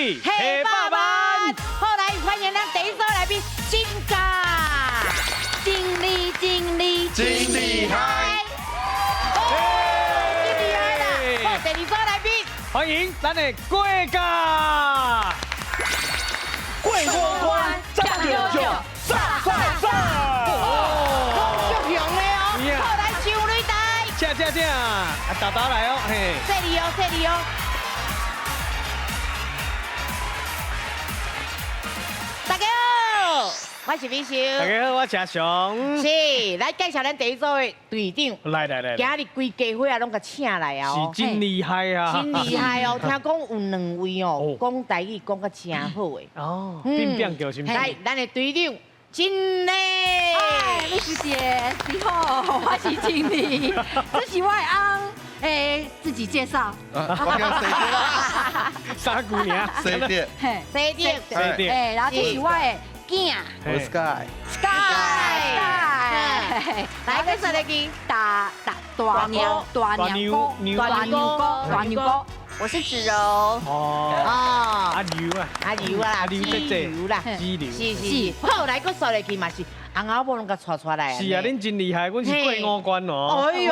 语彼百万。好，來歡迎咱第一組來賓金嘉，真厲真厲真厲害！哦，真厲害啦！好，第二組來賓，歡迎咱的郭嘉，過五關斬六將，殺殺殺！哦，足強的哦。好，來上擂台，請請請，啊，豆豆來哦，嘿，犀利哦，犀利哦。大家好，我是美秀。大家好，我是阿雄。是，來介紹咱第一組的隊長。來來來，今日規家伙啊，攏共請來啊！是真厲害啊！真厲害哦！聽講有兩位哦，講台語講甲真好的。哦，變變叫是毋是？來，咱的隊長真麗。嗨，美秀姐，你好，我是真麗，這是我的翁。哎，自己介紹。我叫西爹。啥姑娘？西爹。西爹。西爹。哎，然後這是我的囝。我 Sky。 Sky。來，繼續來去。大大大娘大娘哥，大娘哥，大娘哥。我是芷柔。哦。阿柔啊。阿柔啊，阿柔芷柔啦。芷柔。是是。好，來，閣煞落去嘛是。翁仔某攏共帶出來。是啊，恁真厲害，阮是過五關哦。哎喲，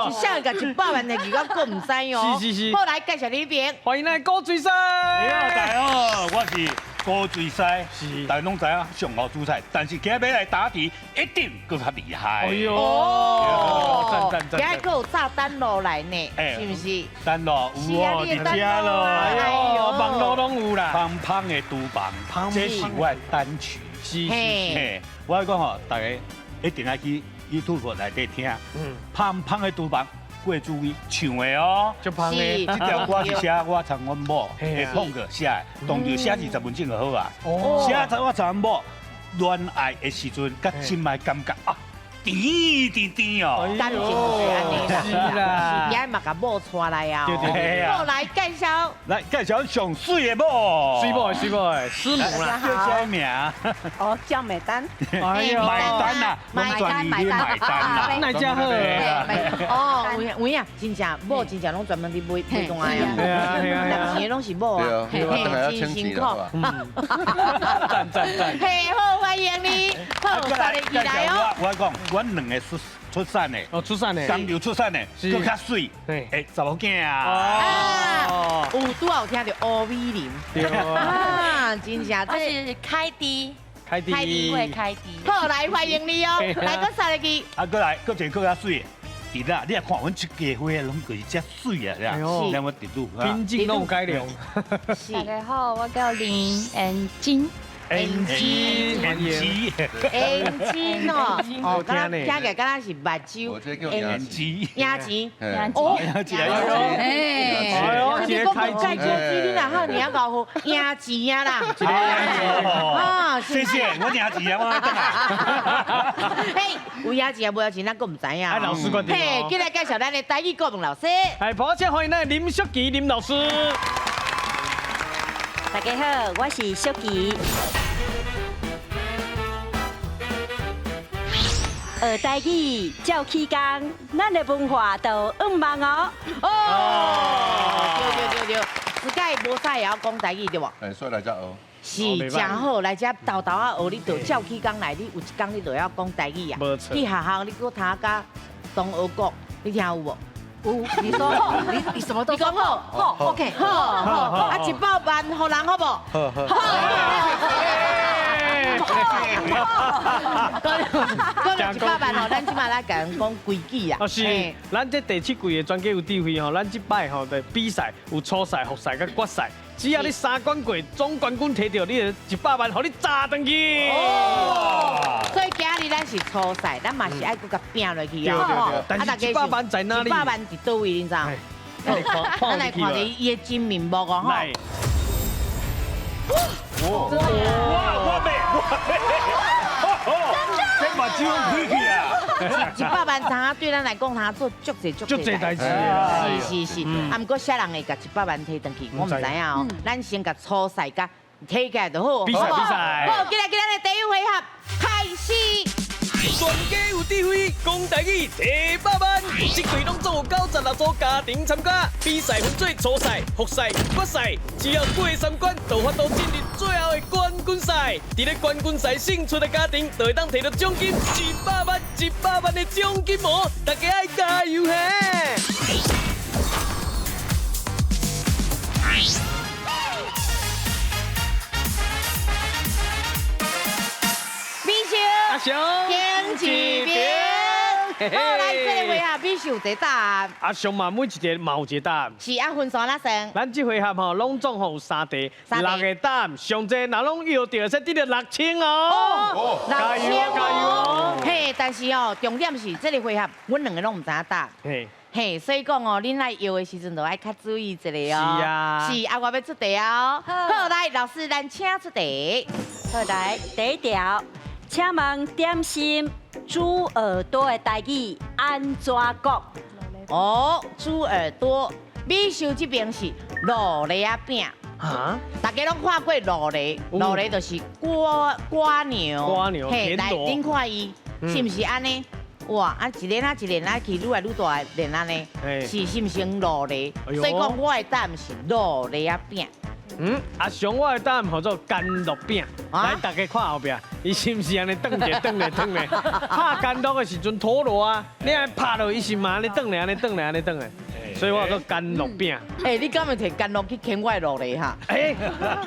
是啥人共100萬的，我閣毋知哦。是是是。好，來介紹你邊。歡迎來高水西。你好，大家好，我是高水西。是。大家攏知影上好煮菜，但是今日欲來答題，一定閣較厲害。哎喲，讚讚讚。今日閣有炸單路來呢，是毋是？單路有哦，佇遮咯。哎喲，網路攏有啦。芳芳的廚房，這是我的單曲。是是是，我講吼，大家一定愛去 YouTube 內底聽。芳芳的廚房，郭子儀唱的哦，足芳的。這條歌是寫我參阮某的碰過寫的，當就寫20文種就好啊。寫我參阮某戀愛的時陣，佮這擺感覺啊。甜甜甜哦，感情就是按呢啦，是，也嘛共某帶來啊。對對對。某來介紹，來介紹上媠的某，媠某的媠某的，師母啦。叫啥名？哦，叫美丹。哎呦，買單啦，買單買單啦，那真好。哦，有影有影，真正某真正攏專門佇買買東西啊，六錢的攏是某啊，嘿，真辛苦。讚讚讚。嘿，好，歡迎你，好，大家起來哦。我講，阮兩個出產的，哦，出產的，工廠出產的，閣較媠，哎，查某囝啊，哦，有拄仔有聽著歐美林，對啊，真正這是開低，開低，開低會開低。好，來歡迎你哦，來，閣煞入去，啊，閣來，閣一個閣較媠的，佇啦，你若看阮這家伙攏就是遮媠啊，是，咱我弟弟，品種攏有改良。大家好，我叫林恩金。恩金，恩金，恩金哦，哦，敢若聽起來敢若是目睭，恩金，眼錢，哦，眼錢，哎，你講講介少水，你若好爾𠢕好，贏錢啊啦，啊，謝謝，我贏錢啊，我等下。嘿，有贏錢啊，無贏錢，咱閣毋知影。哎，老師決定。嘿，進來介紹咱的台語國文老師。哎，抱歉，歡迎咱林淑琪林老師。大家好，我是淑琪。學台語，照起工，咱的文化就向望哦。哦，對對對對，世界無啥會曉講台語對無？哎，所以來遮學。是，真好，來遮沓沓仔學，你就照起工來，你有一工你就會曉講台語啊。無錯。去學校你閣讀甲東歐國，你聽有無？有，你說好，你什麼都你講好，好，OK，好，好，啊，100萬予人好無？好好。講100萬哦，咱這馬來共人講規矩啊。哦，是，咱這第七季的全家有智慧吼，咱這擺吼的比賽有初賽、複賽佮決賽，只要你三關過，總冠軍提著，你就100萬，予你砸轉去。哦，所以今日咱是初賽，咱嘛是愛閣共拼落去啊。對對對。但是100萬在哪裡？100萬佇佗位，你知影？咱來看著伊的真面目哦。來。哇！我袂，我袂。這目睭開去啊！100萬，通對咱來講，通做足濟足濟代誌。是是是，啊，毋過啥人會共100萬提轉去，我毋知影哦。咱先共初賽共提起來就好。比賽比賽。好，進來進來，第一回合開始。全家有智慧，講台語提百萬，這季攏總有96組家庭參加，比賽分做初賽、複賽、決賽，只要過三關，就有法度進入最後的冠軍賽。佇咧冠軍賽勝出的家庭，就會當提到獎金一百萬、一百萬的獎金哦！大家愛加油嘿！美秀，阿雄，停一邊。好，來這個回合美秀有一個答案。阿雄嘛，每一個嘛有一個答案。是啊，分數按怎算？咱這回合吼，攏總吼有三題，三題六個答案，上濟若攏搖著，會使得著6000哦。加油加油哦！嘿，但是哦，重點是這個回合，阮兩個攏毋知影答。嘿，嘿，所以講哦，恁來搖的時陣，就愛較注意一下哦。是啊是啊，我欲出題哦。好，來，老師，咱請出題。好，來第一條，請問點心豬耳朵的台語按怎講？哦，豬耳朵，美秀這邊是蘆梨仔餅。啊？大家攏看過蘆梨，蘆梨就是蝸蝸牛。蝸牛嘿，來，田螺恁看伊是毋是按呢？哇，啊一連啊一連啊去愈來愈大的連按呢，是毋是蘆梨？所以講我的答案是蘆梨仔餅。嗯，阿雄，我的答案號做干酪餅。來，大家看後壁，伊是毋是按呢轉咧轉咧轉咧？拍干酪的時陣陀螺啊，你按呢拍落，伊是嘛按呢轉咧按呢轉咧按呢轉咧。所以我叫做干酪餅。欸，你敢會提干酪去啃我的蘆梨哈？欸，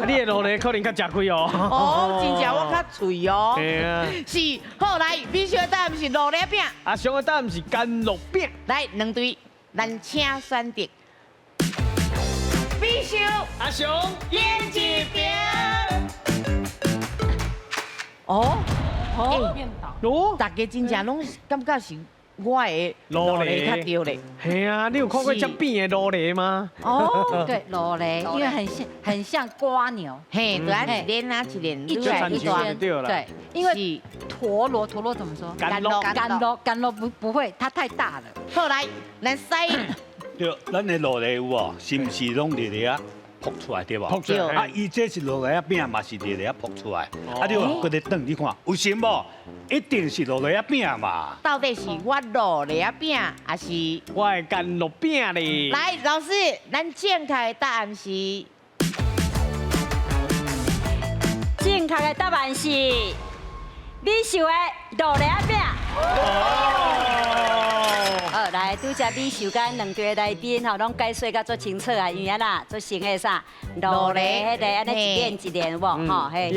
你的蘆梨可能較食虧哦。哦，真正我較脆哦。對啊。是，好來，美秀的答案是蘆梨餅。阿雄的答案是干酪餅。來，兩隊，咱請選擇。美秀，阿雄，贏一邊。哦，哦，大家真正攏感覺是我的蘆梨較對咧。嘿啊，你有看過這扁的蘆梨嗎？哦，對，蘆梨，因為很像很像蝸牛。嘿，對啊，一連啊一連，一圈一圈，對，因為陀螺，陀螺怎麼說？干酪，干酪，干酪不會，它太大了。後來，咱使。對，咱的蘆梨有無？是毋是攏蘆梨仔爆出來對無？啊，伊這是蘆梨仔餅嘛，是蘆梨仔爆出來。啊，你話閣咧轉，你看有成無？一定是蘆梨仔餅嘛。到底是我蘆梨仔餅，還是我的干酪餅咧？來，老師，咱正確的答案是？正確的答案是美秀的蘆梨仔餅。好，來，拄才美秀佮兩隊來賓吼，攏解說甲足清楚啊，因為啊啦，做成的啥，蘆梨彼个按呢一連一連有無？吼，嘿，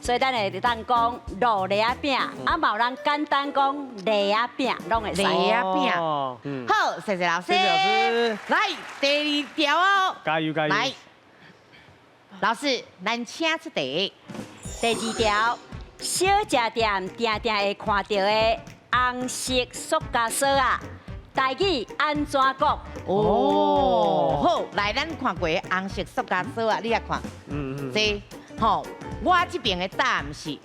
所以咱會當講蘆梨仔餅，啊，嘛有人簡單講梨仔餅，攏會使。梨仔餅。好，謝謝老師。謝謝老師。來，第二條哦。加油加油。來，老師，咱請出題。第二條，小食店定定會看到的紅色塑膠索仔，台語按怎講？哦，好，來，咱看過紅色塑膠索仔，你來看，這吼，我這邊的答案是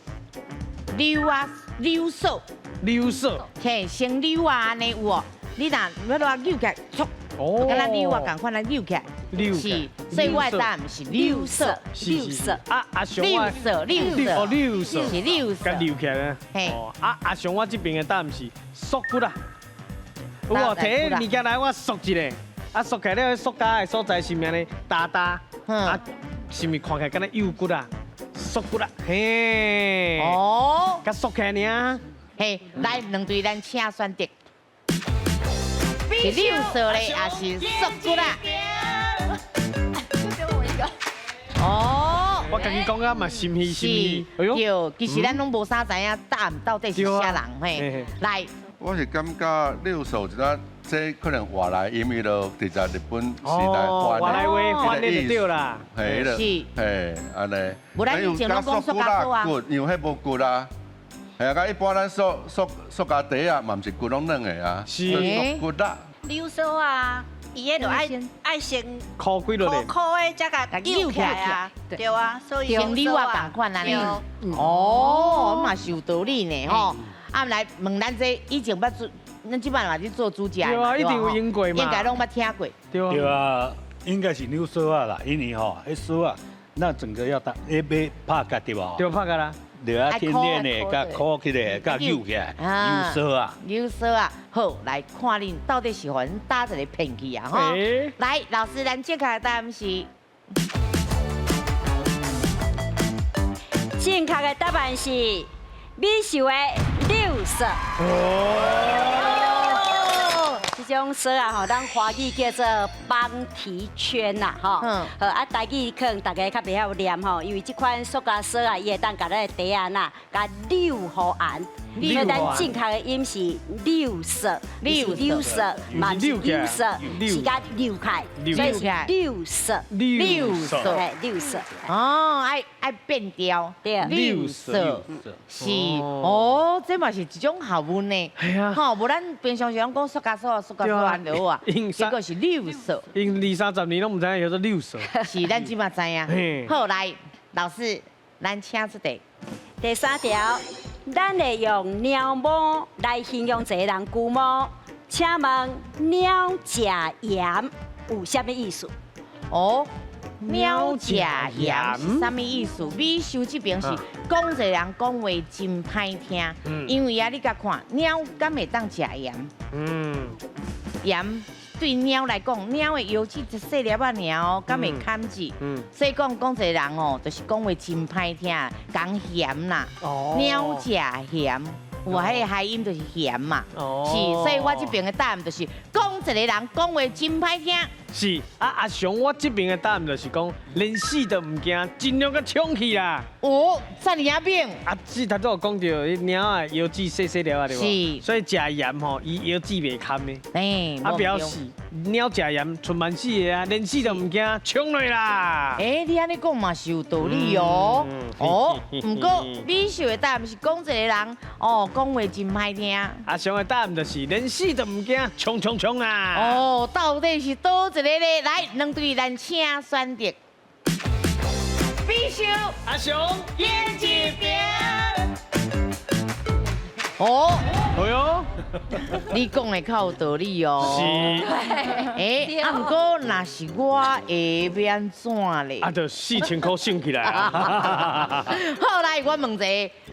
溜啊溜索，溜索，嘿，先溜啊按呢有無？你若欲怎扭起來，哦，敢若溜啊仝款來扭起來，是，所以我的答案是溜索，溜索。啊，阿雄溜索，溜索，哦，溜索，是溜索，佮溜起來呢。嘿，啊，阿雄，我這邊的答案是縮骨啊。有無？提物件來，我縮一下，啊，縮起來了，塑膠的所在是毋是按呢焦焦？啊，是毋是看起來敢若幼骨啊？縮骨啊，嘿。哦，佮縮起來爾。嘿，來，兩隊咱請選擇。是溜索咧，還是縮骨啊？就我一個。哦，我家己講啊嘛，心虛心虛。哎喲，其實咱攏無啥知影答案到底是啥人嘿。來，我是感覺溜索一個，這可能外來，因為就直接日本時代翻外來話翻的就對啦。嘿，是，嘿，按呢。無咱以前攏講塑膠索啊，骨，因為彼無骨啊。係啊，佮一般咱塑膠袋啊，嘛毋是骨攏軟的啊，是縮骨啊。溜索啊，伊彼就愛先箍幾落咧，箍的才共扭起來啊，對啊，所以先扭啊仝款按呢。哦，嘛是有道理呢吼。啊，來問咱這以前捌做，咱這擺嘛咧做主食對啊，一定有用過嘛，應該攏捌聽過。對啊，應該是扭索仔啦，因為吼，彼索仔，那整個要打，彼欲拍結對無？對，拍結啦。对啊，天然的，佮箍起来，佮扭起来，扭锁啊，扭锁啊，好，来看恁到底是予阮佗一个骗去啊？吼，来，老师，咱正确的答案是，正确的答案是美秀的扭锁。这种锁啊，吼，咱华语叫做绑提圈啦，吼。好啊，台语可能大家较袂晓念吼，因为这款塑胶锁啊，伊会当共咱的袋仔呐，共扭予絚。所以咱正确的音是扭锁，扭锁，嘛是扭锁，是共扭开，所以是扭锁，扭锁，嘿，扭锁。哦，爱爱变调，对，扭锁是哦，这嘛是一种学问呢。吼，无咱平常时拢讲塑胶锁、塑胶锁按就好啊，结果是扭锁。𪜶二三十年拢毋知影叫做扭锁。是，咱这马知影。好，来，老师，咱请出题。第三条。咱会用猫毛来形容一个人龟毛，请问猫食盐有啥物意思？哦，猫食盐是啥物意思？美秀这边是讲一个人讲话真歹听，因为啊，你共看猫敢会当食盐？盐对猫来讲，猫的腰子一细粒仔尔哦，敢会坎子？所以讲讲一个人哦，就是讲话真歹听，讲咸啦。猫食咸，有彼个谐音就是咸嘛。是，所以我这边的答案就是讲一个人讲话真歹听。是啊，阿雄，我这边的答案就是讲，连死都毋惊，尽量佮冲去啦。哦，遮尔仔猛。啊，是头拄有讲著，彼猫仔腰子细细粒仔对无？是。所以食盐吼，伊腰子袂堪的。哎，啊，表示猫食盐，賰万死的啊，连死都毋惊，冲落啦。哎，你按呢讲嘛是有道理哦。哦，毋过美秀的答案是讲一个人哦，讲话真歹听。阿雄的答案就是连死都毋惊，冲冲冲啊！哦，到底是佗一个咧？来，两队咱请选择。美秀、阿雄，演一边。哦，哎呦，你讲的较有道理哦。是。哎，啊，毋过若是我会欲按怎咧？啊，就4000箍省起来啊。好，来，我问一个，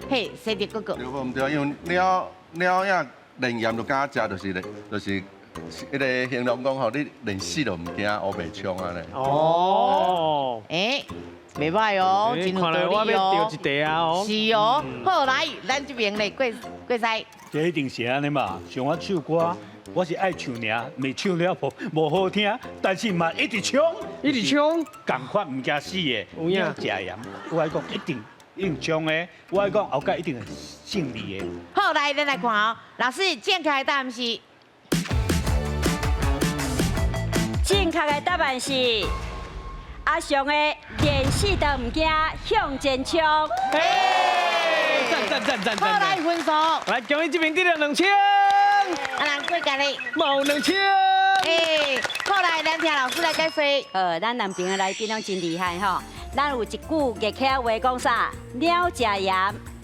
嘿，西迪哥哥。对无毋对？因为猫猫仔连盐都敢食，就是咧，就是彼个形容讲吼，你连死都毋惊，乌白冲按呢。哦。哎。袂歹哦，真有道理哦。一题啊哦。是哦，好来，咱这边咧过过赛。这一定是按呢嘛，像我唱歌，我是爱唱尔，袂唱了无无好听，但是嘛一直唱，一直唱，仝款毋惊死的，有影。食盐，我爱讲一定一定冲的，我爱讲后盖一定会胜利的。好，来，咱来看哦，老师正确的答案是，正确的答案是。阿雄的连死都毋惊，向前冲！赞赞赞赞赞！好，来分数，来恭喜这边得了2000，啊，人过家咧，嘛有2000。哎，好来，咱听老师来解说。咱两边的来宾拢真厉害吼。咱有一句客家话讲啥？猫食盐，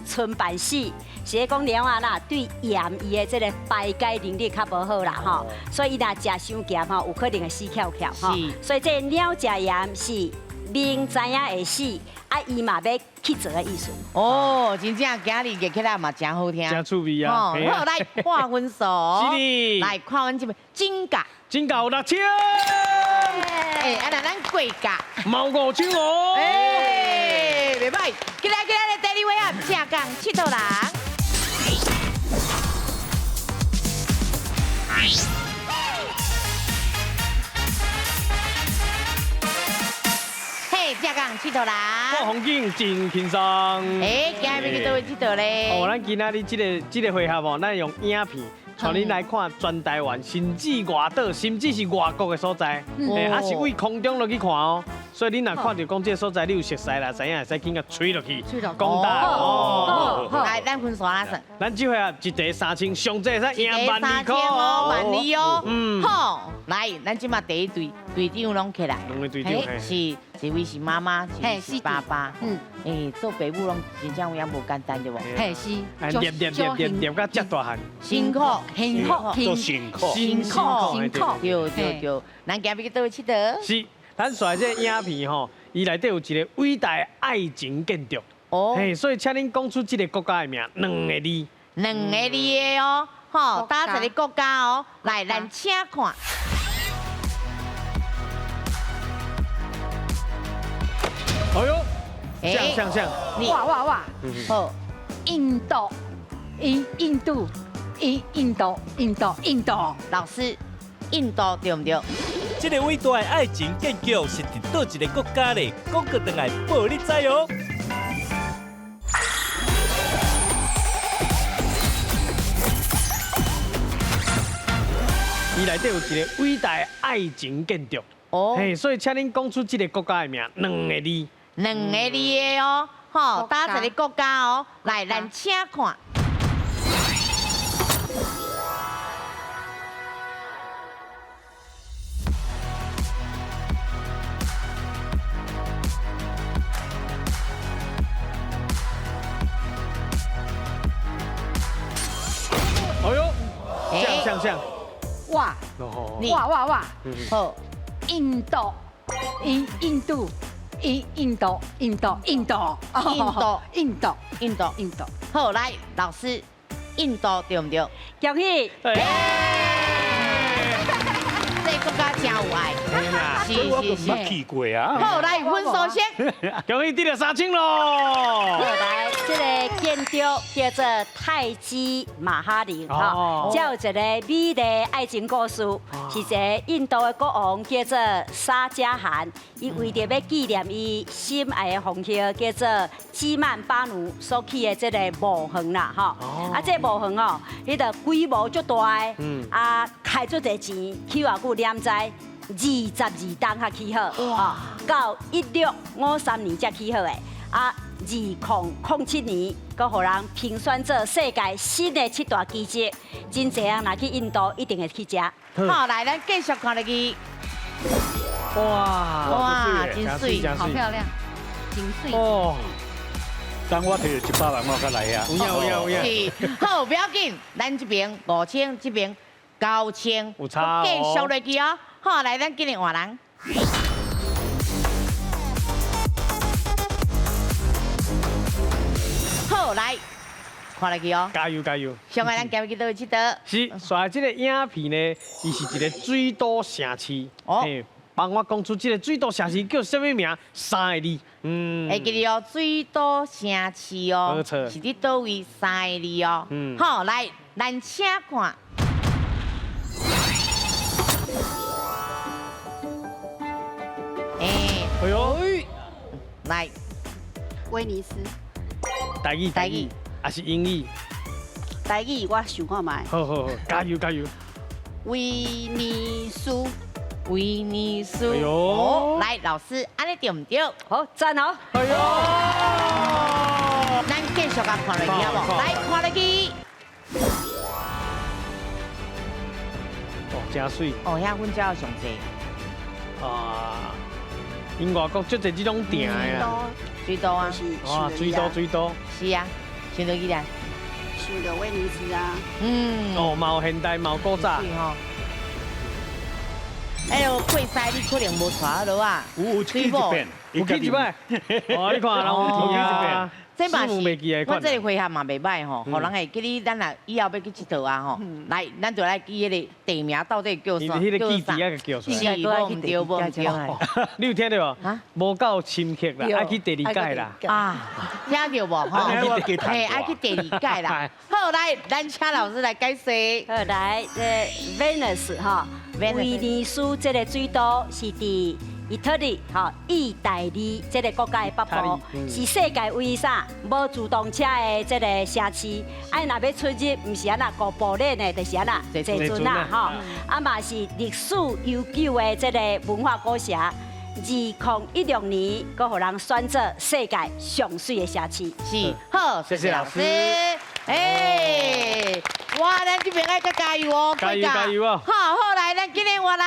賰办死。是咧讲猫仔啦，对盐伊的这个排解能力较无好啦吼，所以伊若食伤咸吼，有可能会死翘翘吼。所以这猫食盐是明知影会死，啊伊嘛欲去做的意思。哦，真正今日讲起来嘛真好听，真趣味啊！好，来看分数，来看阮这边金价，金价有6000。哎，啊那咱过价，嘛有5000哦。哎，袂歹，过来过来，第二位啊，正港佚佗人。嘿，正港佚佗人，看风景真轻松。哎，今日欲去佗位佚佗咧？哦，咱今仔日这个回合哦，咱用影片带恁来看全台湾，甚至外岛，甚至是外国的所在。哎，啊是对空中落去看哦。所以你若看著讲这个所在你有熟似啦，知影会使紧共吹落去。吹落去。讲答哦。来，咱分数按怎算？咱这回合一题3000，上济会使赢12000箍哦，12000哦。嗯。好，来，咱这马第一队队长拢起来。两个队长。是，一位是妈妈，一位是爸爸。嗯。哎，做爸母拢真正有影无简单对无？嘿，是。念念念念念到遮大汉。辛苦，辛苦，辛苦，辛苦，辛苦。对对对，咱今日去佗位佚佗？是。咱贲这影片吼，伊内底有一个伟大的爱情建筑，哦，嘿，所以請恁講出這个國家的名，兩个字。兩个字的哦，吼，佗一个國家哦，來，咱請看。哎呦，像像像，哇哇哇，好，印度，印印度，印印度，印度，印度，老師，印度對毋對？這个偉大的愛情建築是佇佗一个國家咧？講過轉來報你知哦。伊內底有一个偉大的愛情建築，哦，嘿，所以請恁講出這个國家的名，兩个字。兩个字的哦，吼，佗一个國家哦，來，咱請看。哎呦，像像像，哇，哇哇哇，好，印度，印印度。印印度，印度，印度，印度，印度，印度，印度。好，來，老師，印度對毋對？恭喜！這個國家真有愛，是是是。我去過啊。好，來，分數先。恭喜得了3000咯。來，這个建築叫做泰姬瑪哈陵，吼，這有一个美麗的愛情故事，是一个印度的國王叫做沙迦汗，伊為著欲紀念伊心愛的皇后叫做基曼巴奴所起的這个墓園啦，吼。啊，這个墓園哦，彼个規模足大的，啊，開足濟錢，起偌久念知22冬才起好，哇，到1653年才起好的，啊。2007年，閣予人評選做世界新的七大奇蹟，真濟人若去印度，一定會去食。好，來，咱繼續看落去。哇哇，真媠，好漂亮，真媠。哦，等我提100萬，我才來啊。有影有影有影。好，不要緊，咱這邊5000，這邊9000，有差哦。繼續落去哦。好，來，咱今日換人。好，來，看落去哦。加油加油！上愛咱行去佗位𨑨迌？是，煞這个影片呢，伊是一个水都城市。哦。幫我講出這个水都城市叫啥物名？三个字。嗯。會記得哦，水都城市哦。沒錯。是佇佗位？三个字哦。嗯。好，來，咱請看。欸。哎呦。來。威尼斯。台語，台語，還是英語？台語我想看覓。好好好，加油加油！威尼斯，威尼斯。哎呦，來，老師，按呢對毋對？好，讚哦！哎呦，咱繼續共看落去好無？來，看落去。哦，真媠。哦，遐粉膠上濟。啊，𪜶外國足濟這種店的啦。水都啊，哇，水都水都。是啊，想到幾個？想到威尼斯啊。嗯。哦，嘛有現代，嘛有古早。哎呦，過西你可能無帶落啊。有去一遍，有去一擺。哦，你看，人有去一遍。這嘛是，我這个回合嘛袂䆀吼，予人會記你，咱若以後欲去𨑨迌啊吼，來，咱就來記彼个地名到底叫啥？彼个記字仔叫啥？是，無毋對，無毋對。你有聽著無？無夠深刻啦，愛去第二屆啦。啊，聽著無？吼，嘿，愛去第二屆啦。好，來，咱請老師來解釋。好，來，這 Venice 吼，威尼斯這个水都是佇意大利，吼，意大利這个國家的北部，是世界唯一啥無自動車的這个城市。啊，若欲出入，毋是按怎徒步咧呢，就是按怎坐船啦，吼。啊嘛是歷史悠久的這个文化古城。2016年，閣予人選做世界上媠的城市。是，好，謝謝老師。欸，哇，咱這邊愛閣加油哦，加油加油哦！好，好來，咱今日換人。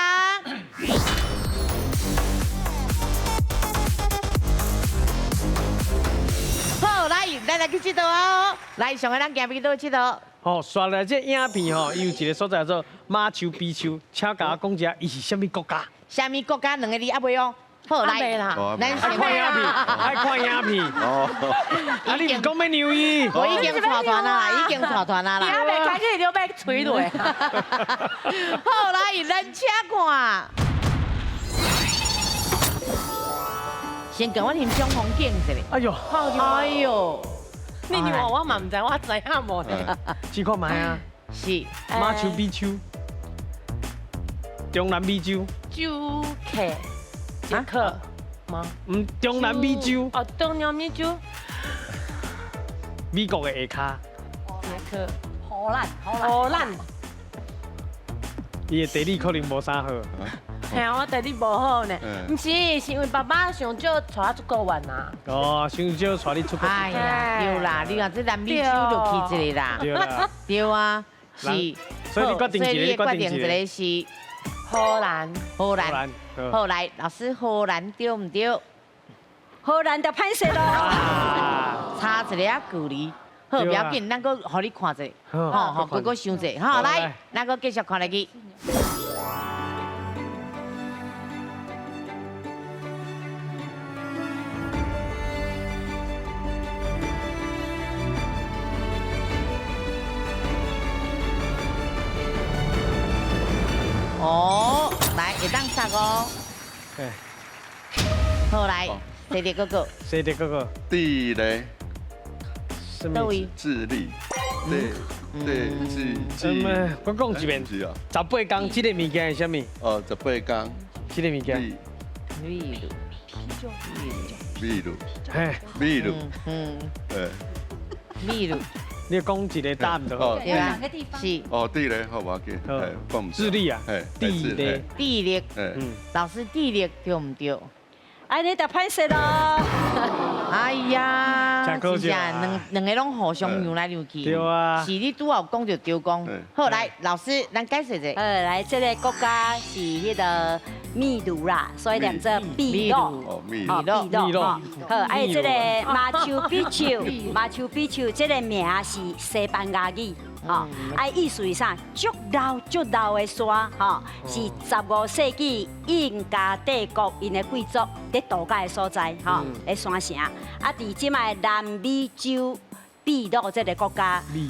好，來，咱來去𨑨迌哦。來，上個咱行去佗位𨑨迌？好，刷來這影片吼，伊有一个所在叫做馬丘比丘，請共我講一下，伊是啥物國家？啥物國家？兩个字猶未哦。好來，咱愛看影片，愛看影片。哦，啊你毋講欲讓伊？我已經帶團啦，已經帶團啦啦。還袂開始就欲催落。好來，咱請看。先共我欣賞風景一下。哎呦，哎呦，你讓我嘛毋知，我知影無？試看覓啊？是馬丘比丘，中南美洲。周克，捷克嗎？嗯，中南美洲。哦，中南美洲。美國的下跤。捷克。荷蘭，荷蘭。伊的地理可能無啥好。嘿，我地理無好呢。毋是，是因為爸爸上少帶我出國玩啊。哦，上少帶你出國。哎呀，對啦，你看這南美洲就去一個啦。對啦。對啊，是。所以你決定一個，決定一個是荷蘭。荷蘭。好來，老師，荷蘭對毋對？荷蘭就歹勢咯。差一个距離。好，不要緊，咱閣予你看者，吼吼，閣閣想者，好來，咱閣繼續看落去。哦，來會當殺哦。好來，西迪哥哥。西迪哥哥。地雷。佗位？智利。对对智智。我講一遍。18公這個物件是啥物？哦，18公。這個物件。秘魯。秘魯。嘿。秘魯。嗯。對。秘魯。你講一個答案就好。對啊，是。哦，地雷好，無要緊。講智利啊。地理。地理。嗯。老師，地理對毋對？按呢就歹勢囉。哎呀，真正兩個攏互相讓來讓去。對啊。是你拄仔有講著對講。好，來，老師，咱解釋一下。來，這個國家是彼個秘魯啦，所以念做秘魯。哦，秘魯。秘魯。好，啊，這個馬丘比丘，馬丘比丘這個名是西班牙語。吼，啊，意思是啥？足老足老的山，吼，是15世紀印加帝國𪜶的貴族佇度假的所在，吼，佇山城。啊，佇這擺南美洲秘魯這个國家，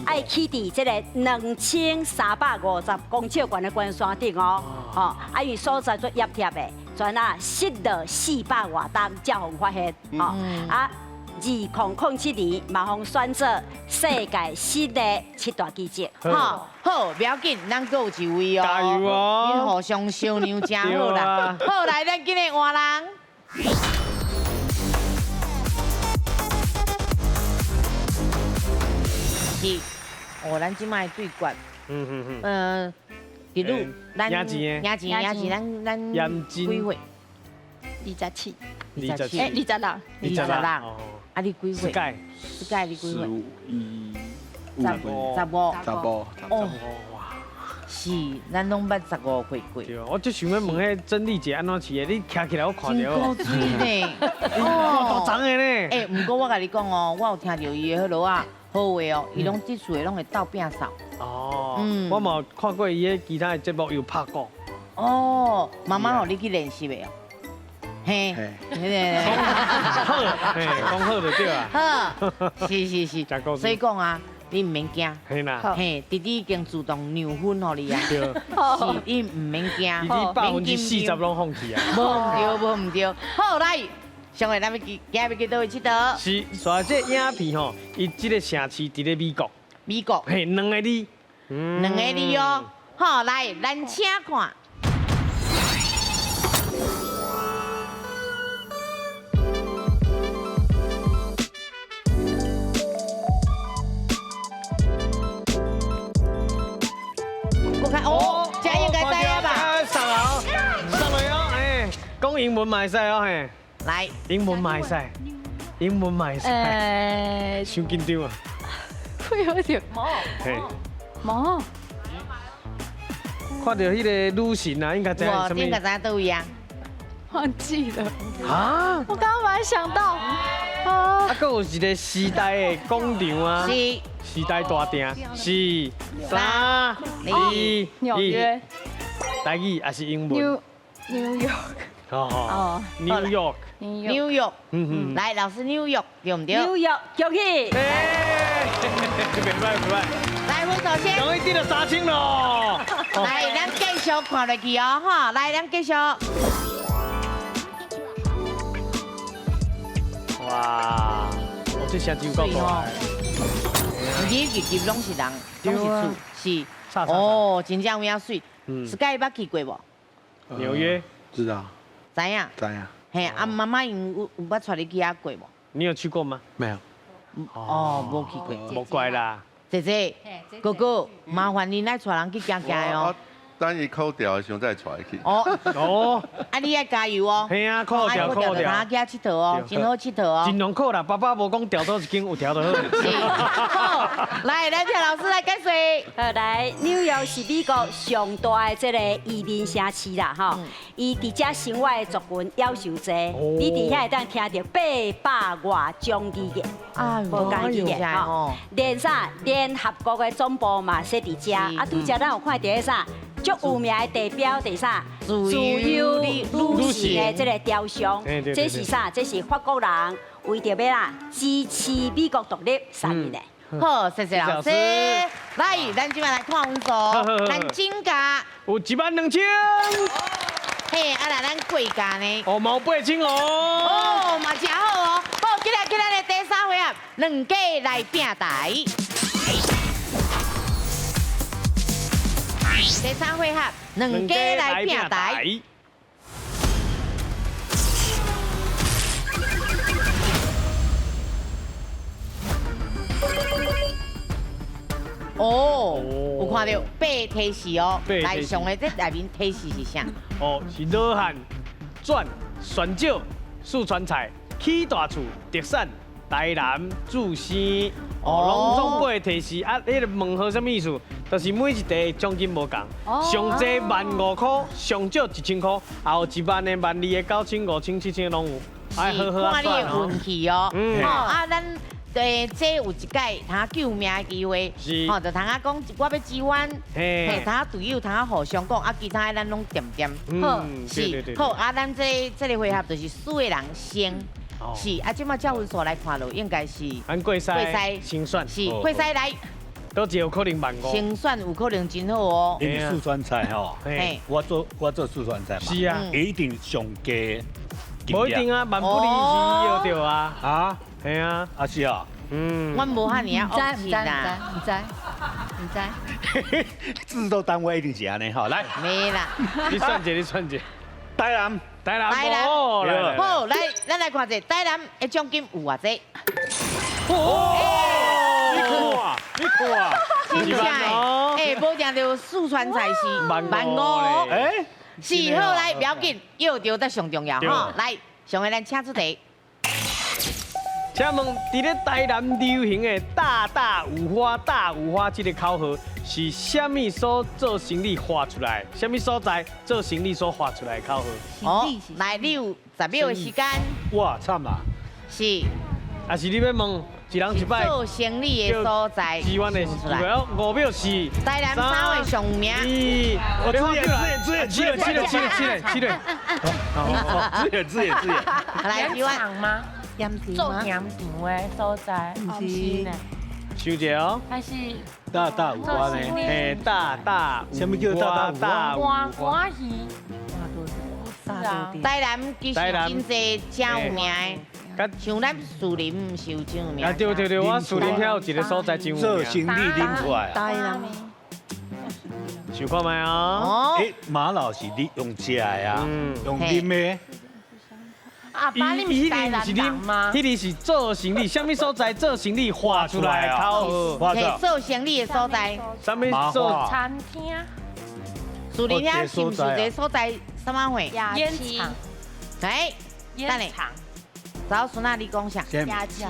啊，伊起佇這个2350公尺懸的懸山頂哦，吼，啊，因為所在足壓貼的，全啊失落400外冬才予發現，吼，啊。2007年，嘛予選做世界新的七大奇蹟。好，好，不要緊，咱閣有一位哦。加油哦！恁互相相讓真好啦。好，來，咱今日換人。是，哦，咱這擺對決。迪魯，咱贏錢的，贏錢，贏錢，咱幾歲？ 27。27。欸，26。 26。啊，你幾歲？世界。世界你幾歲？ 15。十五。15。哦，是，咱攏捌15歲過。對，我就想欲問彼珍莉姐按怎飼的，你徛起來我看著。真古錐呢。哦，大長的呢。欸，毋過我共你講哦，我有聽著伊的彼落啊，好話哦，伊攏這厝的攏會鬥摒掃。哦。我嘛有看過伊的其他的節目有拍鼓。哦，媽媽予你去練習的哦。嘿，好，嘿，講好就對啊。好，是是是，所以講啊，你毋免驚，嘿，弟弟已經自動讓分予你啊，是，你毋免驚，弟弟40%攏放棄啊。無毋對，無毋對。好，來，上個咱欲去，今日欲去佗位𨑨迌？是，煞這影片吼，伊這个城市佇咧美國。美國。嘿，兩個字。兩個字哦。好，來，咱請看。哦，這應該知影吧？上來哦，上來哦，哎，講英文嘛會使哦，嘿。來，英文嘛會使，英文嘛會使。傷緊張啊！會有點毛。嘿。毛。看到彼个女神啊，應該知影啥物？應該知影佗位啊？忘記了。啊！我剛剛本來想到。啊，閣有一個時代的廣場啊。是。時代大廳。是。3、2、紐約。台語還是英文？New York。哦，New York， New York，來，老師 New York 對毋對？ New York，恭喜！袂䆀袂䆀。來，我首先。終於得了3000咯。來，咱繼續看落去哦，哈，來，咱繼續。哇，我這聲真有夠大。入入攏是人，攏是厝，是。哦，真正有影媠。Sky 捌去過無？紐約。知道。知影。知影。嘿，啊媽媽𪜶有捌帶你去遐過無？你有去過嗎？沒有。哦，無去過。無怪啦。姐姐，哥哥，麻煩你來帶人去行行哦。等伊考掉的時候再帶去。哦哦，啊你愛加油哦。嘿啊，考掉考掉。通去遐𨑨迌哦，真好𨑨迌哦。盡量考啦，爸爸無講調佗一間有調就好。好，來，咱請老師來解說。好，來，紐約是美國上大的這個移民城市啦，吼。伊佇遮生活的族群夭壽濟，你佇遐會當聽著800外種語言，無仝語言吼。連啥聯合國的總部嘛設佇遮，啊，拄才咱有看著彼啥？足有名的地標佇啥？自由女神的這個雕像，這是啥？這是法國人為著欲啦支持美國獨立上面的。好，謝謝老師。來，咱這擺來看分數，咱總價有12000。嘿，啊來咱過價呢？哦，嘛有8000哦。哦，嘛真好哦。好，今日今日的第三回合，兩家來拼台。第三回合，兩家來拼台。哦，有看到八提示哦，來上的這內面提示是啥？哦，是羅漢轉旋石、四川菜、起大厝、特產、台南注生。哦，攏總八提示啊！彼個問號啥物意思？就是每一題獎金無仝，上濟15000塊，上少1000塊，也有1萬的、12000的、9000、5000、7000攏有。是，看你的運氣哦。吼啊，咱這有一擺通救命的機會，吼就通啊講我欲支援，嘿，通啊隊友通啊互相講，啊其他的咱攏恬恬。好，是，好啊，咱這個回合就是輸的人先。是啊，這擺照分數來看落，應該是。咱過篩先選。是過篩來。佗一個有可能15000。先選有可能真好哦。因為四川菜吼，我做四川菜嘛，是啊，一定上低。無一定啊，萬不離是對啊。啊，係啊，啊是啊。嗯。我無遐爾啊，唔知唔知唔知。制作單位一定是按呢吼，來。沒啦。你算一下，你算一下。台南，台南，台南，好，來，咱來看一下台南的獎金有偌濟？哦，你看啊，你看啊，真正的，哎，無定著四川菜是15,000，哎，是好來，不要緊，藥著才上重要吼。來，上個咱請出題。請問，佇咧台南流行的“大大五花，大五花”這個口號是啥物所做生意畫出來？啥物所在做生意所畫出來的口號？哦，來，你有10秒的時間。哇，慘啦！是。啊是你欲問，一人一擺。做生意的所在。支援的出來。5秒4。台南三位上有名。2，我自演自演7 7 7 7 7自演自演。來，支援嗎？做鹽場的所在，毋是呢？想者哦。還是大大五花呢？嘿，大大，啥物叫大大五花？花魚。台南其實真濟真有名的，像咱樹林毋是有真有名。啊對對對，我樹林遐有一個所在真有名。做生意啉出來。台南。想看覓啊？欸，馬老是你用食的啊，用啉的。阿爸，你毋是台南人嗎？彼个是做生意，啥物所在做生意畫出來的口號？做生意的所在。啥物做餐廳？樹林遐是毋是有一個所在？啥物會？煙廠。哎，煙廠。早孫仔，你講啥？夜市。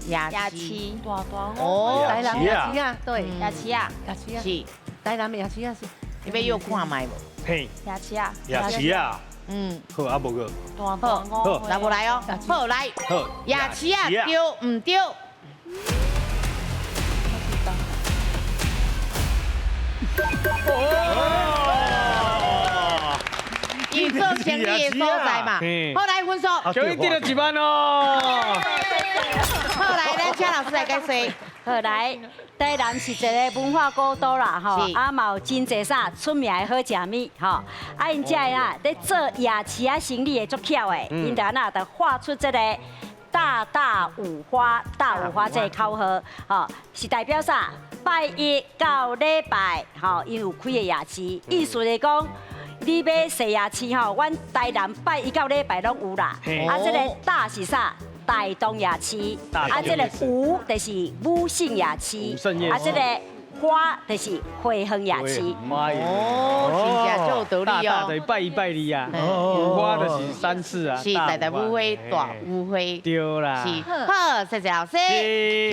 夜市。大大。哦，台南夜市啊，對，夜市啊，夜市啊，是。台南夜市啊是。你欲約看覓無？嘿。夜市啊。夜市啊。嗯，好啊，無個。好，來無來哦？好來。好。夜市啊，對毋對？哦。伊做生意的所在嘛。好，來分數，恭喜得了一萬哦。好，來，咱請老師來解說。好，來，台南是一个文化古都啦，吼，啊嘛有真濟啥出名的好食物，吼，啊𪜶遮的啊，咧做夜市仔生意的足巧的，𪜶就按怎就畫出這個大大五花，大五花這个口號，吼，是代表啥？拜一到禮拜，吼，𪜶有開的夜市，意思是講，你欲踅夜市吼，阮台南拜一到禮拜攏有啦。啊，這个大是啥？大東夜市。啊，這个五就是武聖夜市。啊，這个花就是花園夜市。哦，真正足有道理哦。大大的拜一拜二啊，五花就是三次啊。是大大五花，大五花。對啦。是，好，謝謝老師。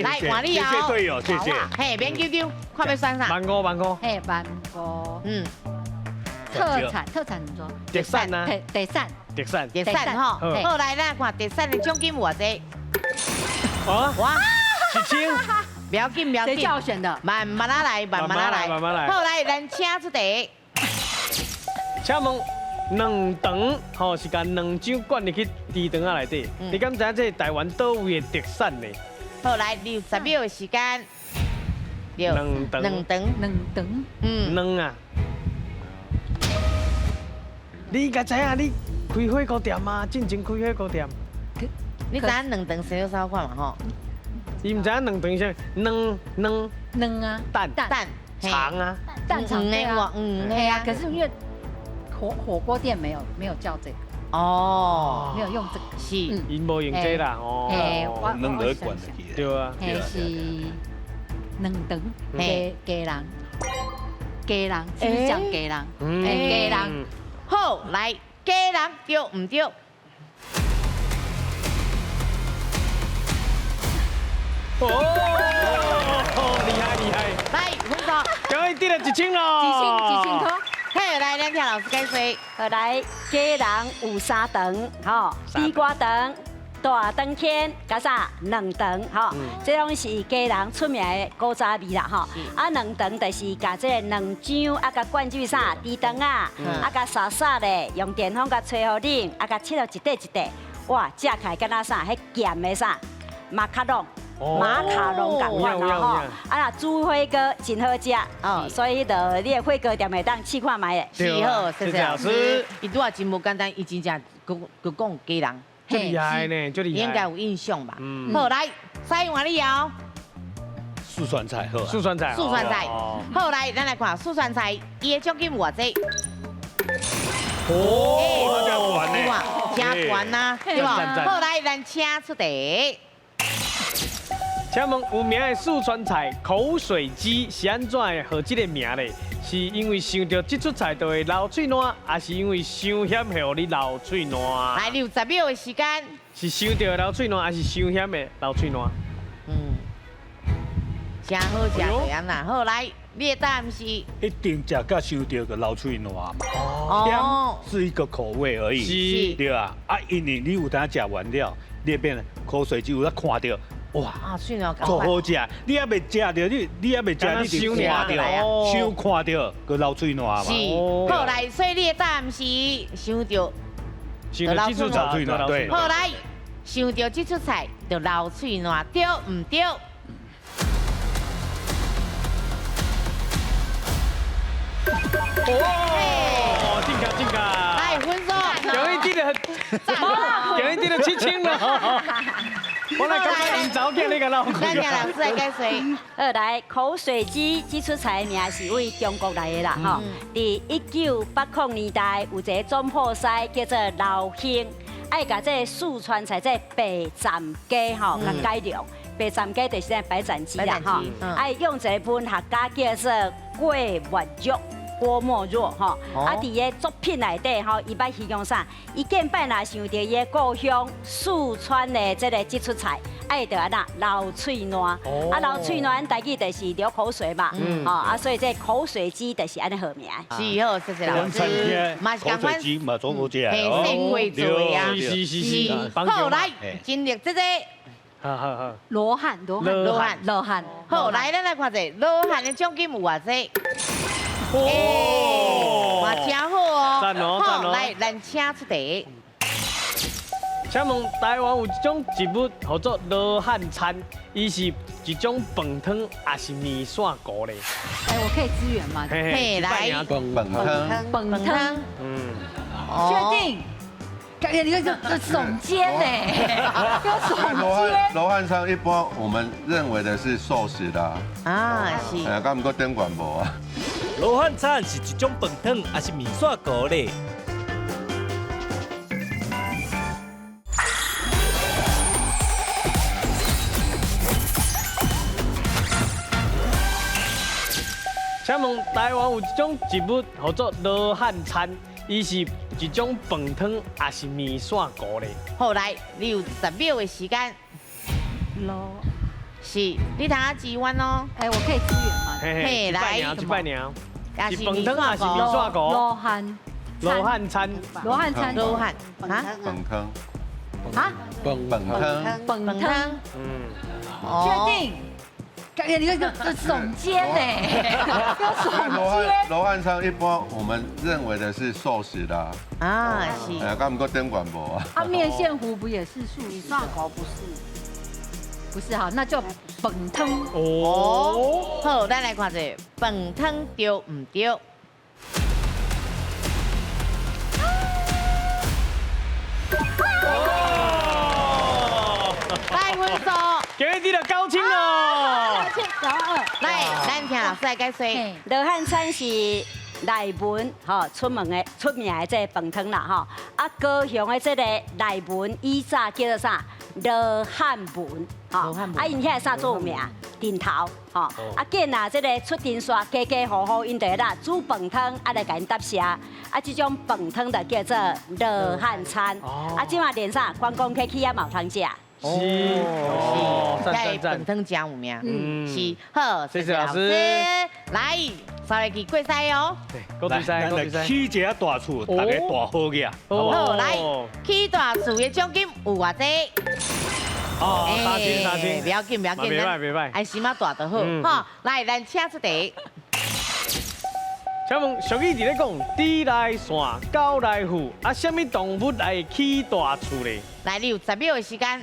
來換你哦。謝謝隊友，謝謝。嘿，免緊張，看欲選啥？萬五，萬五。嘿，萬五。嗯。特產，特產怎麼說？特產啊。特產。特產。特產吼。好，來，咱看特產的獎金有偌濟？啊？哇！1000。不要緊，不要緊。誰叫我選的？慢慢仔來，慢慢仔來。慢慢來。好，來，咱請出題。請問卵腸吼是共卵漿灌入去豬腸仔內底，你敢知影這台灣佗位的特產呢？好，來，你有10秒的時間。卵腸。卵腸。卵腸。嗯。卵啊！你應該知影，你開火鍋店啊，進前開火鍋店。你知影卵腸生啥款嘛？吼？伊毋知影卵腸啥？卵卵卵啊，蛋蛋腸啊，蛋腸的啊，嗯，對啊。可是因為火鍋店沒有叫這個哦，沒有用這個，是，𪜶無用這啦，哦，卵就灌入去，對啊，是卵腸雞人，雞人是不是講雞人？雞人。好，來，雞人對毋對？哦，厲害厲害！來，分數，恭喜得了1000咯！ 1000塊。嘿，來，咱聽老師解說。好，來，雞人有三腸，吼，地瓜腸、大腸天，佮啥卵腸，吼，這攏是雞人出名的古早味啦，吼。啊，卵腸就是共這個卵漿啊，共灌入啥豬腸啊，啊，共撒撒咧，用電風共吹予冷，啊，共切落一塊一塊，哇，食起來敢若啥？彼鹹的啥？馬卡龍。馬卡龍仝款咯吼，啊若煮火鍋真好食哦，所以就你的火鍋店會當試看覓的。是好，謝謝老師。伊拄仔真無簡單，伊真正閣講雞人，足厲害呢，足厲害。你應該有印象吧？好，來，使換你哦。四川菜好。四川菜。四川菜。好，來，咱來看四川菜，伊的獎金有偌濟？哦，真懸呢，真懸啊，對無？好，來，咱請出題。請問有名的四川菜口水雞是按怎會號這个名咧？是因為想著這出菜就會流喙瀾，還是因為傷險會予你流喙瀾？來，你有10秒的時間。是想著流喙瀾，還是傷險的流喙瀾？嗯，真好食就安啦。好，來，你的答案是？一定食甲想著就流喙瀾嘛。哦，是一個口味而已，是，對啊。啊，因為你有當食完了，你會變口水雞有得看著。哇，足好食！你猶未食著，你猶未食，你就看著，想看著，閣流喙瀾嘛。是，好來，所以你的答案是想著，就流喙瀾，對。好來，想著這出菜就流喙瀾，對毋對？哦，進卡進卡！來，分數。恭喜得了，恭喜得了7000了。我來感覺𪜶查某囝咧共鬧。咱聽老師來解說。好，來，口水雞這出菜的名是為中國來的啦，吼。佇1980年代，有一个總鋪師叫做劉興，愛共這个四川菜這个白斬雞吼，共改良。白斬雞就是咱白斬雞啦，吼。愛用一个文學家叫做郭沫若。郭沫若吼，啊，佇个作品內底吼，伊捌形容啥？伊見擺若想著伊的故鄉四川的這个這出菜，愛著按怎流喙瀾，啊流喙瀾，咱台語就是流口水嘛，吼啊，所以這口水雞就是按呢號名。是好，謝謝老師。嘛是口水雞嘛，足好食哦。嘿，鮮粿做的啊。是是是。好，來進入這个。好好好。羅漢，羅漢，羅漢，羅漢。好，來，咱來看者，羅漢的獎金有偌濟？哦，嘛真好哦。赞哦赞哦。来，咱请出题。请问台湾有一种植物叫做罗汉餐，伊是一种饭汤还是面线糊咧？哎，我可以支援吗？嘿，来，饭汤，饭汤，嗯，确定？感觉你这这耸肩呢？要耸肩。罗汉餐一般我们认为的是素食的啊，是。哎，敢毋过顶悬无啊？罗汉餐是一种饭汤还是面线糊咧？请问台湾有一种植物叫做罗汉餐，伊是一种饭汤还是面线糊咧？好，来，你有10秒的时间。罗，是，你通支援哦。哎，我可以支援吗？嘿，来，一摆尔，是饭汤还是面线糊？罗汉，罗汉餐，罗汉餐，罗汉，啊？饭汤，啊？饭汤，饭汤，嗯，确定。感觉你这这耸肩呢，要耸肩。罗汉餐一般我们认为的是素食的啊，是。哎，敢毋过顶悬无啊？啊，面线糊不也是素食？面线糊不是，不是哈，那叫饭汤。哦，好，咱来看者饭汤对毋对？来分数，今日得9000咯。 92。来，咱听老师来解说。罗汉餐是内文吼出门的出名的这个饭汤啦吼。啊，高雄的这个内文以早叫做啥？罗汉文吼。啊，𪜶遐啥做有名？顶头吼。啊，见啊，这个出阵煞，家家户户𪜶就会啦煮饭汤，啊来共𪜶答谢。啊，这种饭汤就叫做罗汉餐。啊，这马连啥观光客去遐嘛有通食。是，是，在饭汤真有名，嗯，是，好，谢谢老师。来，扫来去过赛哦。对，过赛，过赛。起一个大厝，大家大好额。好，来，起大厝的奖金有偌济？哦，3000，3000，不要紧，不要紧，袂歹，袂歹，安心仔大就好。哈，来，咱请出题。请问俗语伫咧讲，猪来散，狗来富，啊，啥物动物来起大厝咧？来，你有10秒的时间。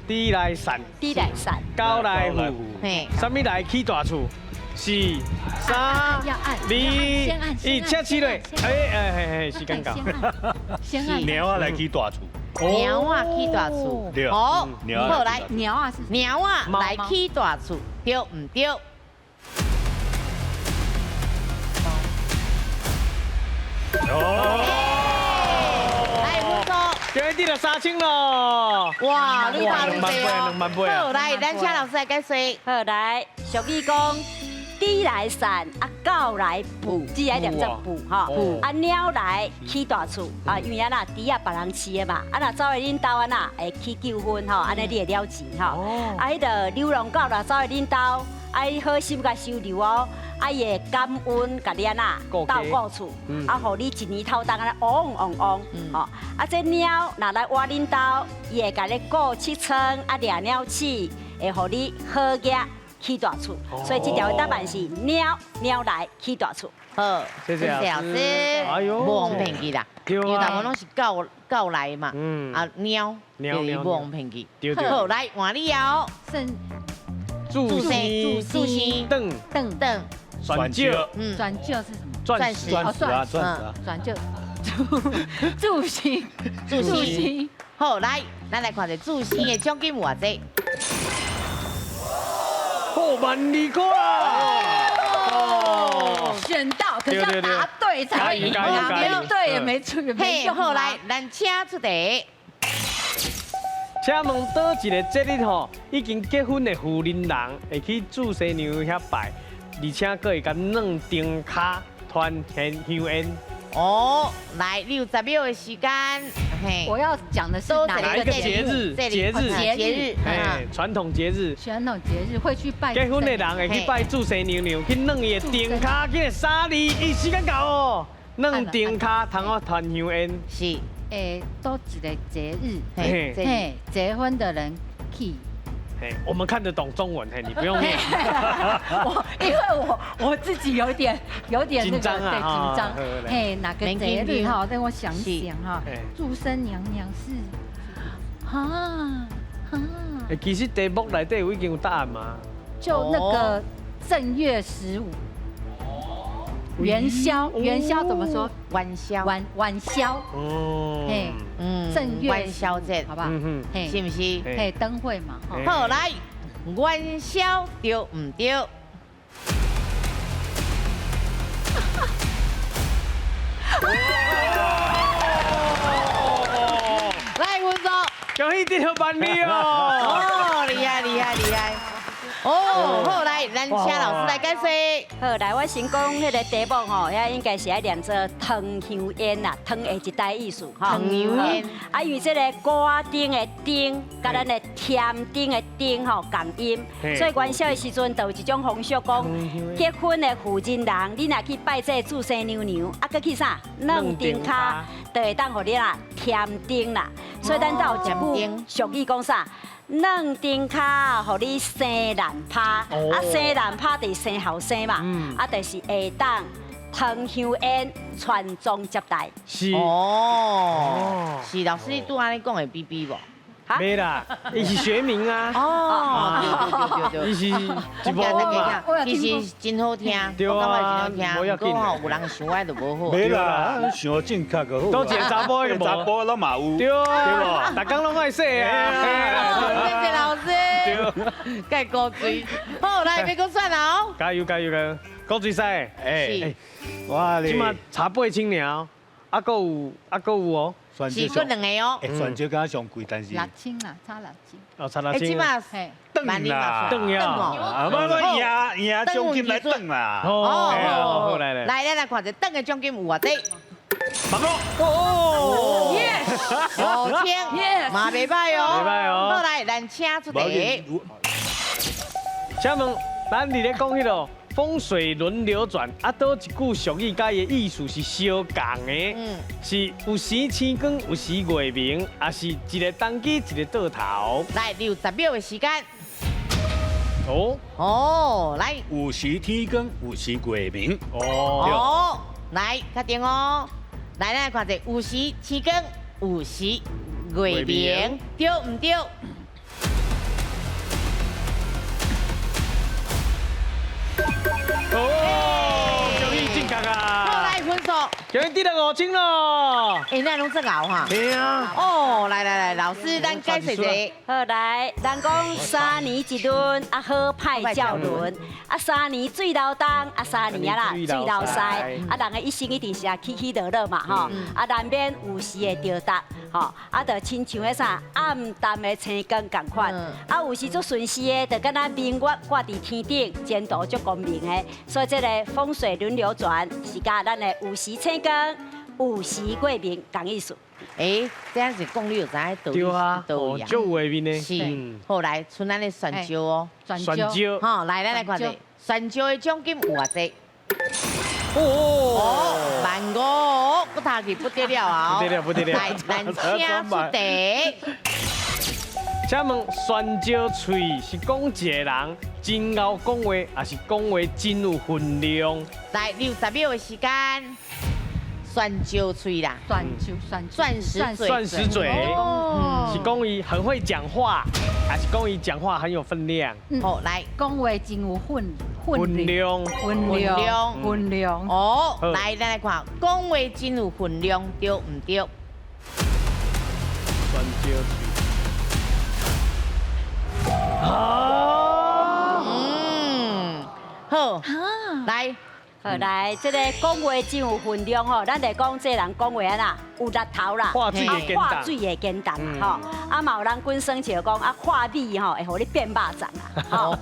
猪来散，猪来散，狗来富，嘿，啥物来起大厝？4、3、2、1，请起来。哎哎嘿嘿，时间到。先按。猫仔来起大厝。猫仔起大厝。对。好，好来，猫仔是猫仔来起大厝，对毋对？哦，来，分数，今日得了3000咯！哇，愈打愈多哦，2万八好，来，咱请老师来解说。好，来，俗语讲，猪来散，啊狗来富，只爱念做富吼。啊，猫来起大厝，啊，因为啊那猪仔别人饲的嘛，啊若走去恁兜啊那会起纠纷吼，按呢你会了钱吼。啊，彼个流浪狗若走去恁兜，啊，伊好心共收留哦。啊，伊会感恩，共你按怎斗顾厝，啊，予你一年透冬按呢旺旺旺，吼。啊，这猫若来挖恁兜，伊会共你顾拭窗，啊，掠鸟鼠，会予你好额起大厝。所以这条答案是猫，猫来起大厝。好，谢谢老师。哎呦，无予骗去啦，因为大部分拢是狗狗来嘛，啊，猫猫无予骗去。好，来换你哦。助生，助生，凳凳凳。钻石，钻石是什么？钻石，钻石啊，钻石啊，钻石，助星，助星。好，来，咱来看下助星的奖金有偌济。破12000块啊！哦，选到，可是要答对才会赢，答对也没出，嘿，好，来，咱请出题。请问佗一个节日吼，已经结婚的妇人人会去祝生娘遐拜，而且阁会共软灯跤传香烟。哦，来，你有10秒的时间。嘿，我要讲的是哪一个节日？节日，节日，哎，传统节日。传统节日会去拜。结婚的人会去拜祝生娘娘，去软伊的灯跤，去3、2、1，时间到哦。软灯跤，通好传香烟。是。诶，都一个节日，嘿，结婚的人去，嘿，我們看得懂中文，嘿，你不用念。我因為我自己有點那個緊張啊，對緊張。嘿，哪個節日哈？等我想想哈。註生娘娘是，啊啊。其實題目內底有已經有答案嗎？就那個正月15。元宵，元宵怎麼說？元宵，元宵。哦，嘿，正月元宵節，好不好？嘿，是不是？嘿，燈會嘛。好，來，元宵對唔對？來，文總，恭喜得到萬里哦！哦，厲害厲害厲害！哦，好，來，咱請老師來解釋。好，來，我先講彼個題目吼，遐應該是愛念做糖香煙啦，糖下一代意思吼。糖香煙。啊，因為這個果仔燈的燈，佮咱的添丁的丁吼仝音，所以元宵的時陣就有一種風俗講，結婚的婦人人，你若去拜這個註生娘娘，啊，閣去啥？軟燈跤，就會當予你啦添丁啦。所以咱才有一句俗語講啥？軟燈跤，予你生難拍，啊生難拍就是生後生嘛，啊就是會當糖香煙傳宗接代。是哦，是老師你拄按呢講會比比無？沒啦，伊是學名啊。哦，對對對對，伊是一部嘛，其實真好聽，我感覺真好聽。不過吼，有人想愛就無好。沒啦，想正確就好。都一個查埔的查埔攏嘛有。對啊，對無？逐工攏愛洗啊。謝謝老師。對，蓋高水。好，來，欲閣選啦哦。加油加油加油！高水師。哎，哇，這馬差8000爾，啊，閣有啊，閣有哦。是閣兩個哦，蒜椒敢上貴，但是6000啦，差6000。哦，差6000。這馬轉啦，轉呀，啊，我贏贏獎金來轉啦。哦，好來來，來咱來看一下轉的獎金有偌濟。哦，yes，5000，嘛袂歹哦，袂歹哦。好來，咱請出題。請問，咱佇咧講彼個風水輪流轉，啊，佗一句俗語，佮伊的意思是相仝的，是有時星光，有時月明，也是一个東機，一个倒頭。來，你有10秒的時間。哦哦，來，有時天光，有時月明。哦哦，來，確定哦。來，咱來看一下，有時星光，有時月明，對毋對？哦，恭喜正確啊！好，來分數，恭喜得了5000咯！哎，那攏這𠢕哈？對啊。哦，來來來，老師，咱解釋一下。好，來，人講3年一輪，啊好歹照輪，啊3年水流東，啊3年啊啦水流西，啊人的一生一定是啊起起落落嘛吼，啊難免有時會著搭，吼，啊就親像彼啥暗淡的星光仝款，啊有時足順勢的，就敢若明月掛佇天頂，前途足光明的，所以這個風水輪流轉是佮咱的有時星光，有時月明仝意思。哎，這樣是講你就知影道理。對啊，足有畫面的。是，好來，剩咱的蒜椒哦，蒜椒，好，來，咱來看一下，蒜椒的獎金有偌濟？哦，15000，閣頭去不得了啊！不得了，不得了。來，咱請出題。請問蒜椒喙是講一個人真𠢕講話，還是講話真有分量？來，你有10秒的時間。蒜椒喙啦，蒜石嘴，蒜石嘴，是講伊很會講話，還是講伊講話很有分量？好，來，講話真有分量，分量。哦，來，咱來看，講話真有分量，對毋對？蒜椒喙。啊，好，來。好來，這個講話真有分量吼，咱就講這人講話啊啦，有力頭啦，化水會簡單吼，啊嘛有人滾耍笑講啊，化米吼會予你變肉粽啦，吼，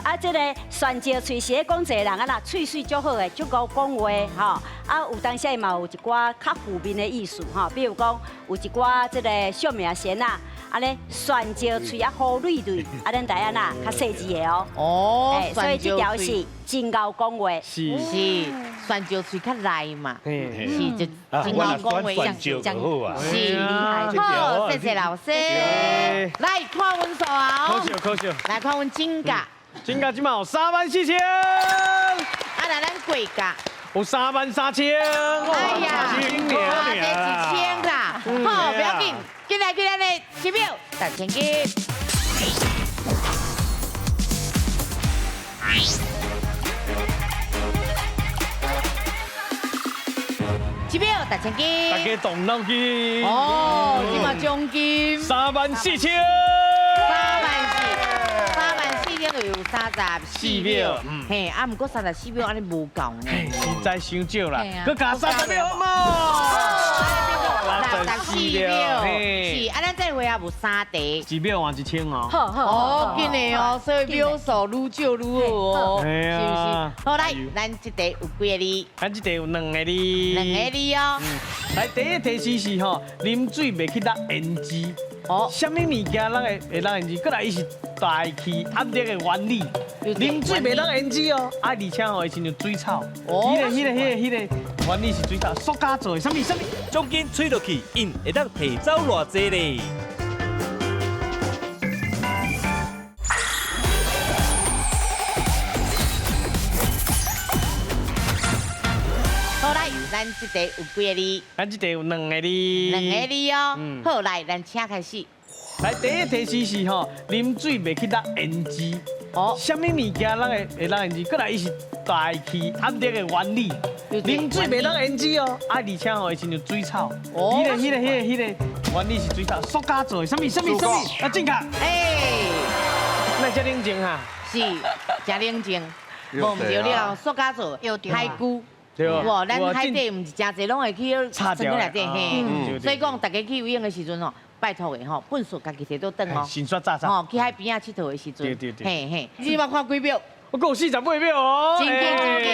啊這個蒜椒喙是咧講這個人啊啦，喙水足好的，足𠢕講話吼，啊有當時嘛有一寡較負面的意思吼，比如講有一寡這個小名仙啊。按呢蒜椒喙啊好蕊蕊，啊咱台按怎較細緻的哦。哦，所以這條是真𠢕講話。是是，蒜椒喙较内嘛，是就真好讲话蒜椒就好啊，是好，谢谢老师。来看分数啊，可惜可惜。来看阮金价，金价这马有3万4千。啊，来咱贵价有3万3千。哎呀，差这1000啦。好，不要紧，进来进来的7秒，大千金。7秒大千金，大家动脑筋哦，这马奖金3万4千，3万4，3万4千就有34秒，嘿，啊，毋过34秒按呢无够呢，实在伤少啦，阁加30秒好无？64秒，是，啊，咱这回也有3题，1秒换1000哦，好，哦，紧的哦，所以秒数愈少愈好哦，是不是？好，来，咱这题有几个字？咱这题有2个字，2个字哦。来，第一题是是吼，啉水袂去落胭脂，哦，啥物物件咱会落胭脂？过来，伊是大气压力的原理，啉水袂落胭脂哦，啊，而且吼，伊亲像水草，哦，彼个原理是水草，塑胶做的，啥物啥物？奖金吹落去，𪜶会当提走偌济咧？好来，咱这题有几个字？咱这题有2个字。2个字哦。好来，咱请开始。来，第一题是是吼，啉水袂去落胭脂。哦，啥物物件咱会落胭脂？过来，伊是大气压力的原理。啉水袂落胭脂哦，啊，而且吼，伊亲像水草。哦，彼个原理是水草，塑胶做的，啥物啥物啥物？啊，正确。哎，那遮冷静哈？是，真冷静。无毋对了，塑胶做海龟。哇，咱海底毋是真济，拢会去沉去内底嘿。所以讲，大家去游泳的时阵吼，拜托的吼，粪扫家己提倒转哦。先刷炸炸。吼，去海边仔𨑨迌的时阵。对对对。嘿嘿，你这看几秒？我阁有48秒哦。真紧真紧，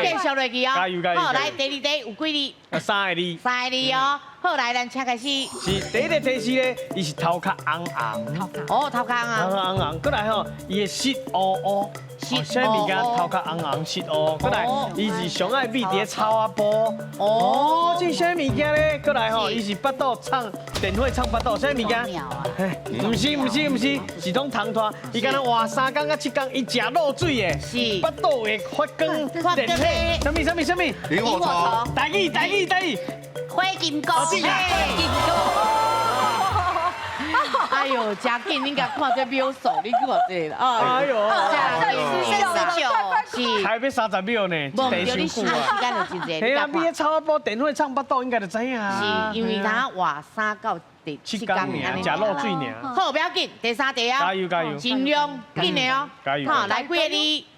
继续落去哦。加油加油！好，来第二题有几字？3个字。3个字哦。好，来，咱请开始。是第一个提示咧，伊是头壳红红。哦，头壳红红。红红，阁来吼，伊的舌乌乌。啥物件头壳红红舌乌，阁来，伊是上爱秘伫草仔埔。哦，这啥物件咧？阁来吼，伊是腹肚唱电火唱腹肚，啥物件？毋是毋是毋是，是种汤团。伊敢若活3工到7工，伊食露水的。是。腹肚会发光。电火。啥物啥物啥物？萤火虫。台语台语台语。火金菇。火金菇。哎呦，真紧！恁共看这秒数，你看这啦。哎呦， 39，是。还欲30秒呢，无对，你时间就真济。嘿啊，比草仔埔电火唱腹肚应该就知影啊。是因为他活3到7工尔，食露水尔。好，不要紧，第三题啊。加油加油！尽量紧的哦。加油！好，来几个字？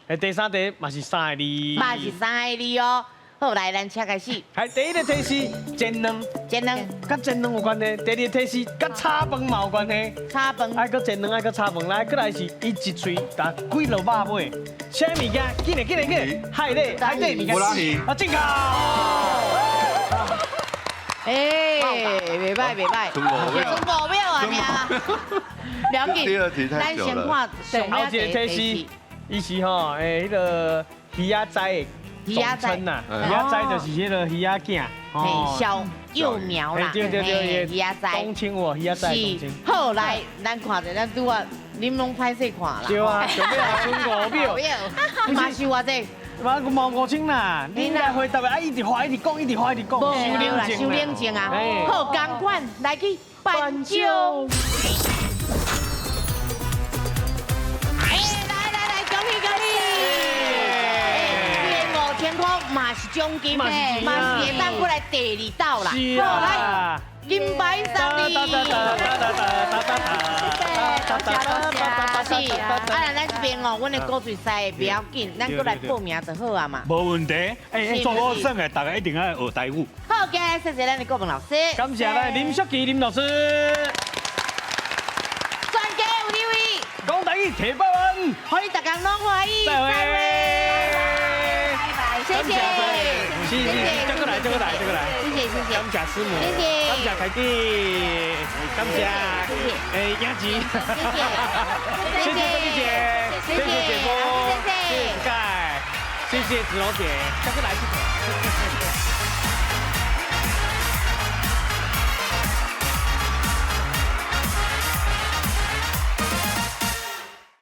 哎，第三题嘛是3个字。嘛是3个字哦。好，来，咱请开始。系第一个提示，煎卵。煎卵。佮煎卵有关系。第二个提示，佮炒饭嘛有关系。炒饭。爱佮煎卵，爱佮炒饭，来，过来是伊一喙，共几落肉尾。啥物件？紧嘞，紧嘞，紧！海底，海底物件。啊，正确。哎，袂歹，袂歹。剩5秒。剩5秒啊，不要紧。第二题太久了。咱先看后一个提示，伊是吼，诶，彼个鱼仔仔。鱼仔仔呐，鱼仔仔就是彼个鱼仔囝，小幼苗啦，对对对，鱼仔仔。冬青哦，鱼仔仔。是，好来，咱看者，咱拄仔，恁拢歹势看啦。对啊，上尾也剩5秒。嘛是偌济？嘛嘛5000啦。你来回答的，啊，一直画，一直讲，一直画，一直讲。伤冷静，伤冷静啊！好，仝款来去颁奖。哎，来来来，恭喜恭喜！5000块嘛是奖金，嘛是会当过来第二道啦。好，来金牌送你。是，啊，咱这边哦，阮的古锥赛不要紧，咱过来报名就好啊嘛。无问题，哎，做好耍的，大家一定爱学台语。好，今日谢谢咱的顾问老师，感谢咱林淑琪林老师。全家有你位，讲台语提百万，欢迎大家拢欢喜，再会。谢谢，谢谢，再过来，再过来，再过来，谢谢谢谢，感谢师母，谢谢，感谢凯蒂，感谢，哎，雅吉，谢谢，谢谢丽姐，谢谢姐夫，谢谢谢谢盖，谢谢子龙姐，再过来。。